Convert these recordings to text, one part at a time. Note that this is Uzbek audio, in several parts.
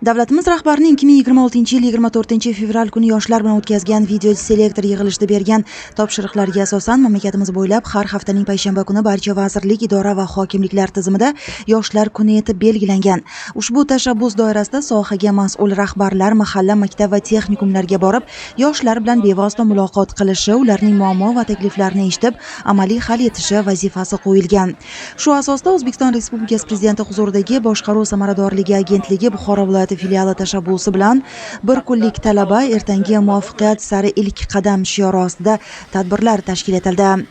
Davlatimiz rahbarining 2026-yil 24-fevral kuni yoshlar bilan o'tkazgan videoselektor yig'ilishida bergan topshiriqlarga asosan mamlakatimiz bo'ylab har haftaning payshanba kuni barcha vazirlik, idora va hokimliklar tizimida Yoshlar kuni etib belgilangan. Ushbu tashabbus doirasida sohaga mas'ul rahbarlar mahalla, maktab va texnikumlarga borib, yoshlar bilan bevosita muloqot qilishi, ularning muammo va takliflarini eshitib, amaliy hal etishi vazifasi qo'yilgan. Shu asosda O'zbekiston Respublikasi Prezidenti huzuridagi Boshqaruv samaradorligi agentligi Buxoro viloyati filiali tashabbusi bilan "Bir kunlik talaba ertangi muvaffaqiyat sari ilk qadam" shiori ostida tadbirlar tashkil etildi.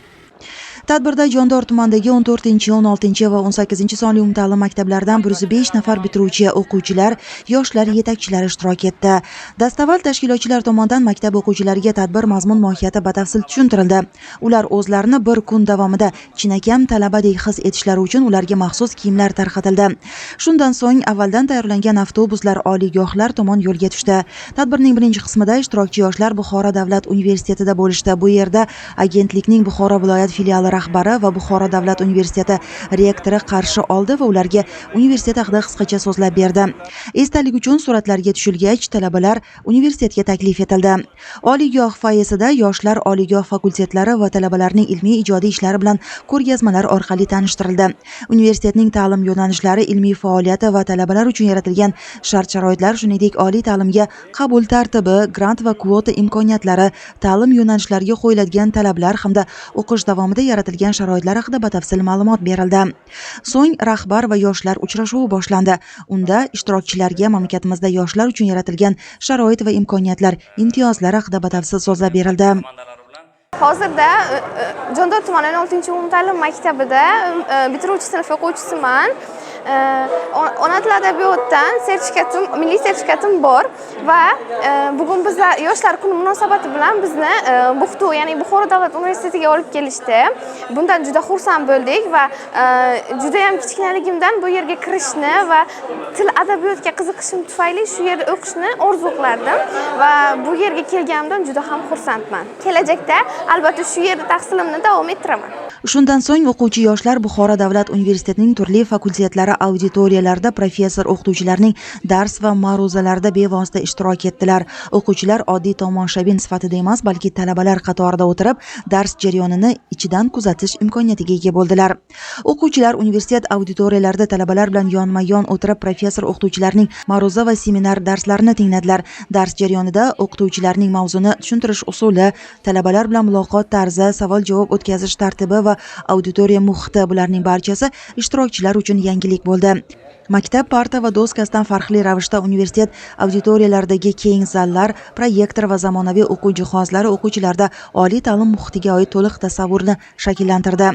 Tadbirda Jondor tumanidagi 14, 16 va 18 sonli umumta'lim maktablaridan 105 nafar bitiruvchi o'quvchilar, yoshlar yetakchilari ishtirok etdi. Dastavval tashkilotchilar tomonidan maktab o'quvchilariga tadbir mazmun mohiyati batafsil tushuntirildi. Ular o'zlarini bir kun davomida chinakam talabadek his etishlari uchun ularga maxsus kiyimlar tarqatildi. Shundan so'ng avvaldan tayyorlangan avtobuslar oliygohlar tomon yo'lga tushdi. Tadbirning birinchi qismida ishtirokchi yoshlar Buxoro davlat universitetida bo'lishdi. Bu yerda agentlikning Buxoro viloyat filiali rahbari va Buxoro davlat universiteti rektori qarshi oldi va ularga universitet haqida qisqacha so'zlab berdi. Esdalik uchun suratlarga tushilgach, talabalar universitetga taklif etildi. Oliygoh foyesida yoshlar oliygoh fakultetlari va talabalarning ilmiy ijodiy ishlari bilan ko'rgazmalar orqali tanishtirildi. Universitetning ta'lim yo'nalishlari, ilmiy faoliyati va talabalar uchun yaratilgan shart-sharoitlar, shuningdek, oliy ta'limga qabul tartibi, grant va kvota imkoniyatlari, ta'lim yo'nalishlariga qo'yiladigan talablar hamda o'qish davomida yaratilgan sharoitlar haqida batafsil ma'lumot berildi. So'ng rahbar va yoshlar uchrashuvi boshlandi. Unda ishtirokchilarga mamlakatimizda yoshlar uchun yaratilgan sharoit va imkoniyatlar, imtiyozlar haqida batafsil so'zlab berildi. Hozirda Jondor tumani 16-umumta'lim maktabida bitiruvchi sinf o'quvchisiman. Ona tili adabiyotdan sertifikatim, milliy sertifikatim bor va bugun bizlar Yoshlar kuni munosabati bilan bizni BUXTU, ya'ni Buxoro davlat universitetiga olib kelishdi. Bundan juda xursand bo'ldik va judayam kichkinaligimdan bu yerga kirishni va til adabiyotga qiziqishim tufayli shu yerda o'qishni orzu qilardim va bu yerga kelganimdan juda ham xursandman. Kelajakda albatta shu yerda tahsilimni davom ettiraman. Shundan so'ng o'quvchi yoshlar Buxoro davlat universitetining turli fakultetlari auditoriyalarida professor o'qituvchilarning dars va ma'ruzalarida bevosita ishtirok etdilar. O'quvchilar oddiy tomoshabin sifatida emas, balki talabalar qatorida o'tirib, dars jarayonini ichidan kuzatish imkoniyatiga ega bo'ldilar. O'quvchilar universitet auditoriyalarida talabalar bilan yonma-yon o'tirib, professor o'qituvchilarning ma'ruza va seminar darslarini tingladilar. Dars jarayonida o'qituvchilarning mavzuni tushuntirish usuli, talabalar bilan muloqot tarzi, savol-javob o'tkazish tartibi va auditoriya muhiti, bularning barchasi ishtirokchilar uchun yangilik bo'ldi. Maktab parta va doskasidan farqli ravishda universitet auditoriyalaridagi keng zallar, proyektor va zamonaviy o'quv jihozlari o'quvchilarda oliy ta'lim muhitiga oid to'liq tasavvurni shakllantirdi.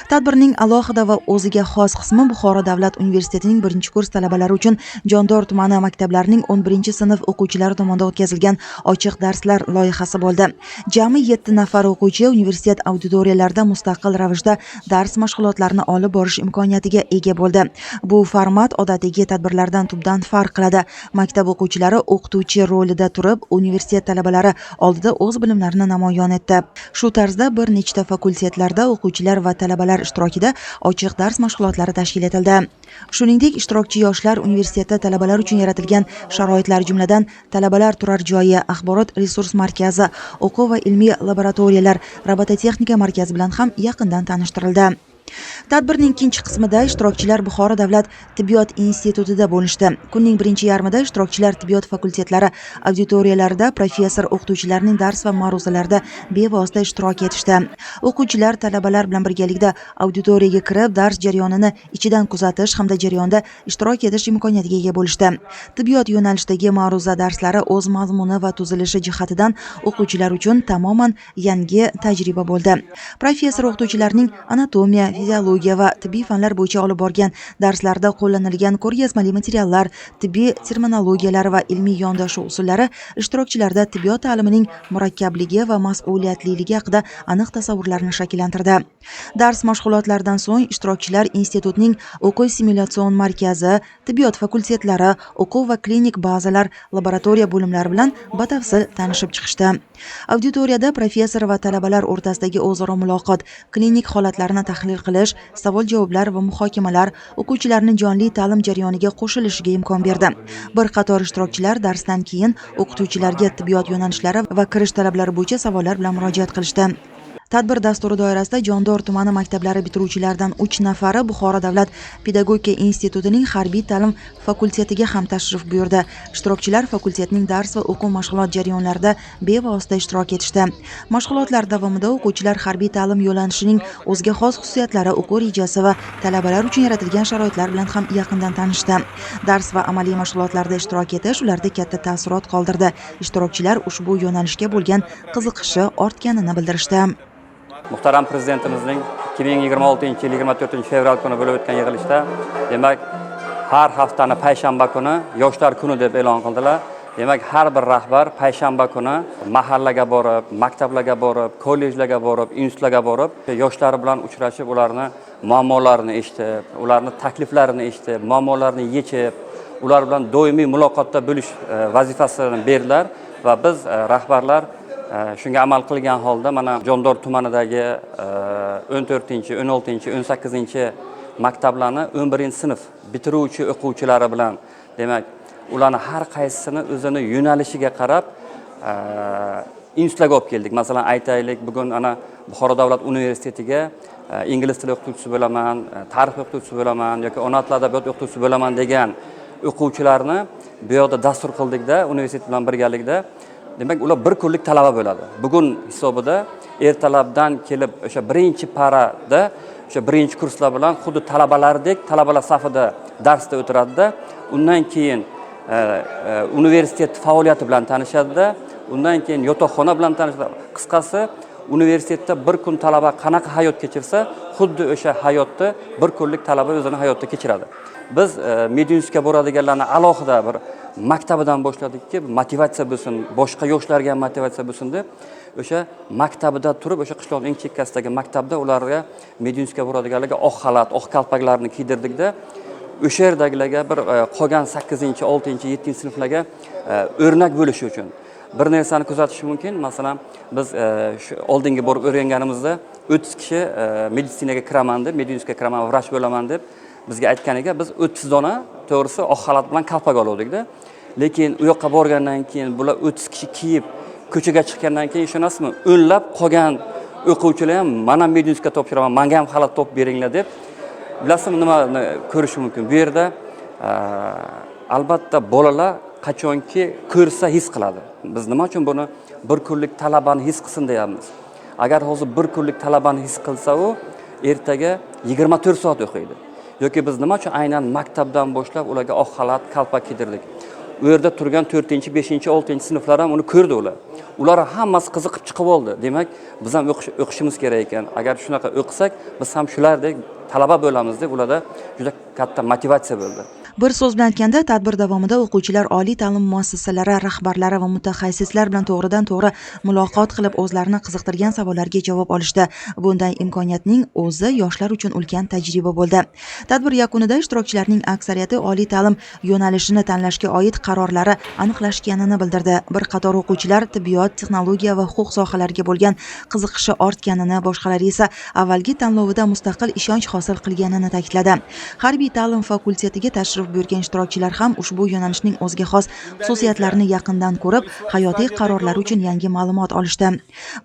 Tadbirning alohida va o'ziga xos qismi Buxoro davlat universitetining birinchi kurs talabalari uchun Jondor tumani maktablarining 11-sinf o'quvchilari tomonidan o'tkazilgan ochiq darslar loyihasi bo'ldi. Jami 7 nafar o'quvchi universitet auditoriyalarida mustaqil ravishda dars mashg'ulotlarini olib borish imkoniyatiga ega bo'ldi. Bu format odatdagi tadbirlardan tubdan farq qiladi. Maktab o'quvchilari o'qituvchi rolida turib, universitet talabalari oldida o'z bilimlarini namoyon etdi. Shu tarzda bir nechta fakultetlarda o'quvchilar va talabalar ishtirokida ochiq dars mashg'ulotlari tashkil etildi. Shuningdek, ishtirokchi yoshlar universitetda talabalar uchun yaratilgan sharoitlar, jumladan, talabalar turar joyi, axborot resurs markazi, o'quv va ilmiy laboratoriyalar, robototexnika markazi bilan ham yaqindan tanishtirildi. Tadbirning ikkinchi qismida ishtirokchilar Buxoro davlat tibbiyot institutida bo'lishdi. Kunning birinchi yarmida ishtirokchilar tibbiyot fakultetlari auditoriyalarida professor o'qituvchilarning dars va ma'ruzalarida bevosita ishtirok etishdi. O'quvchilar talabalar bilan birgalikda auditoriyaga kirib, dars jarayonini ichidan kuzatish hamda jarayonda ishtirok etish imkoniyatiga ega bo'lishdi. Tibbiyot yo'nalishidagi ma'ruza darslari o'z mazmuni va tuzilishi jihatidan o'quvchilar uchun tamoman yangi tajriba bo'ldi. Professor o'qituvchilarning anatomiya, fiziologiya va tibbiy fanlar bo'yicha olib borgan darslarda qo'llanilgan ko'rgazmali materiallar, tibbiy terminologiyalar va ilmiy yondashuv usullari ishtirokchilarda tibbiyot ta'limining murakkabligi va mas'uliyatliligi haqida aniq tasavvurlarni shakllantirdi. Dars mashg'ulotlaridan so'ng ishtirokchilar institutning o'quv simulyatsion markazi, tibbiyot fakultetlari, o'quv va klinik bazalar, laboratoriya bo'limlari bilan batafsil tanishib chiqishdi. Auditoriyada professor va talabalar o'rtasidagi o'zaro muloqot, klinik holatlarni tahlil qilish. qilish, savol-javoblar va muhokamalar o'quvchilarni jonli ta'lim jarayoniga qo'shilishiga imkon berdi. Bir qator ishtirokchilar darsdan keyin o'qituvchilarga tibbiyot yo'nalishlari va kirish talablari bo'yicha savollar bilan murojaat qilishdi. Tadbir dasturi doirasida Jondor tumani maktablari bitiruvchilaridan 3 nafari Buxoro davlat pedagogika institutining harbiy ta'lim fakultetiga ham tashrif buyurdi. Ishtirokchilar fakultetning dars va o'quv mashg'ulot jarayonlarida bevosita ishtirok etishdi. Mashg'ulotlar davomida o'quvchilar harbiy ta'lim yo'nalishining o'ziga xos xususiyatlari, o'quv rejasi va talabalar uchun yaratilgan sharoitlar bilan ham yaqindan tanishdi. Dars va amaliy mashg'ulotlarda ishtirok etish ularda katta taassurot qoldirdi. Ishtirokchilar ushbu yo'nalishga bo'lgan qiziqishi ortganini bildirishdi. Muhtaram Prezidentimizning 2026-yil 24-fevral kuni bo'lib o'tgan yig'ilishda, demak, har haftani payshanba kuni yoshlar kuni deb e'lon qildilar. Demak, har bir rahbar payshanba kuni mahallaga borib, maktablarga borib, kollejlarga borib, institutlarga borib, yoshlar bilan uchrashib, ularni muammolarini eshitib, ularni takliflarini eshitib, muammolarini yechib, ular bilan doimiy muloqotda bo'lish vazifasini berdilar va biz rahbarlar shunga amal qilgan holda mana Jondor tumanidagi 14, 16, 18 maktablarni 11-sinf bitiruvchi o'quvchilari bilan, demak, ularni har qaysisini o'zini yo'nalishiga qarab institutlarga olib keldik. Masalan, aytaylik, bugun ana Buxoro davlat universitetiga ingliz tili o'qituvchisi bo'laman, tarix o'qituvchisi bo'laman yoki ona tili adabiyot o'qituvchisi bo'laman degan o'quvchilarni bu yoqda dastur qildikda universitet bilan birgalikda. Demak, ular bir kunlik talaba bo'ladi. Bugun hisobida ertalabdan kelib o'sha birinchi parada, o'sha birinchi kurslar bilan xuddi talabalardek talabalar safida darsda o'tiradida, undan keyin universitet faoliyati bilan tanishadida, undan keyin yotoqxona bilan tanishadi. Qisqasi, universitetda bir kun talaba qanaqa hayot kechirsa, xuddi o'sha hayotni bir kunlik talaba o'zini hayotida kechiradi. Biz medinstitutga boradiganlarni alohida bir maktabidan boshladikki, motivatsiya bo'lsin, boshqa yoshlarga ham motivatsiya bo'lsin deb, o'sha maktabida turib, o'sha qishloqning eng chekkasidagi maktabda ularga medinstitutga boradiganlarga oq xalat, oq kalpaklarni kiydirdikda, o'sha yerdagilarga bir qolgan 8, 6, 7 sinflarga o'rnak bo'lishi uchun bir narsani kuzatish mumkin. Masalan, biz shu oldingi borib o'rganganimizda 30 kishi meditsinaga kiraman deb, medinstitutga kiraman, vrach bo'laman deb bizga aytganiga biz 30 dona, to'g'risi, oq xalat bilan kalpak oluvdikda. Lekin u yoqqa borgandan keyin bular 30 kishi kiyib ko'chaga chiqqandan keyin, ishonasizmi, o'nlab qolgan o'quvchilar ham mana medinstitutga topshiraman, manga ham xalat topib beringlar deb. Bilasizmi, nimani ko'rish mumkin bu yerda? Albatta, bolalar qachonki ko'rsa his qiladi. Biz nima uchun buni bir kunlik talabani his qilsin deyapmiz? Agar hozir bir kunlik talabani his qilsa, u ertaga 24 soat o'qiydi. Yoki biz nima uchun aynan maktabdan boshlab ularga oq xalat, kalpak kiydirdik? U yerda turgan 4, 5, 6 sinflar ham uni ko'rdi ular. Ular hammasi qiziqib chiqib oldi. Demak, biz ham o'qishimiz kerak ekan. Agar shunaqa o'qisak, biz ham shulardek talaba bo'lamiz deb ularda juda katta motivatsiya bo'ldi. Bir so'z bilan aytganda, tadbir davomida o'quvchilar oliy ta'lim muassasalari rahbarlari va mutaxassislar bilan to'g'ridan-to'g'ri muloqot qilib, o'zlarini qiziqtirgan savollarga javob olishdi. Bunday imkoniyatning o'zi yoshlar uchun ulkan tajriba bo'ldi. Tadbir yakunida ishtirokchilarning aksariyati oliy ta'lim yo'nalishini tanlashga oid qarorlari aniqlashganini bildirdi. Bir qator o'quvchilar tibbiyot, texnologiya va huquq sohalariga bo'lgan qiziqishi ortganini, boshqalari esa avvalgi tanlovida mustaqil ishonch hosil qilganini ta'kidladi. Harbiy ta'lim fakultetiga tashrif buyurgan ishtirokchilar ham ushbu yo'nalishning o'ziga xos xususiyatlarini yaqindan ko'rib, hayotiy qarorlar uchun yangi ma'lumot olishdi.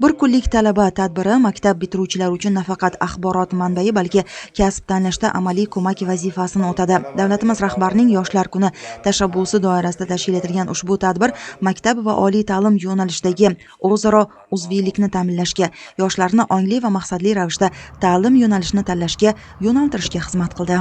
Bir kunlik talaba tadbiri maktab bitiruvchilari uchun nafaqat axborot manbai, balki kasb tanlashda amaliy ko'mak vazifasini o'tadi. Davlatimiz rahbarining Yoshlar kuni tashabbusi doirasida tashkil etilgan ushbu tadbir maktab va oliy ta'lim yo'nalishidagi o'zaro uzviylikni ta'minlashga, yoshlarni ongli va maqsadli ravishda ta'lim yo'nalishini tanlashga yo'naltirishga xizmat qildi.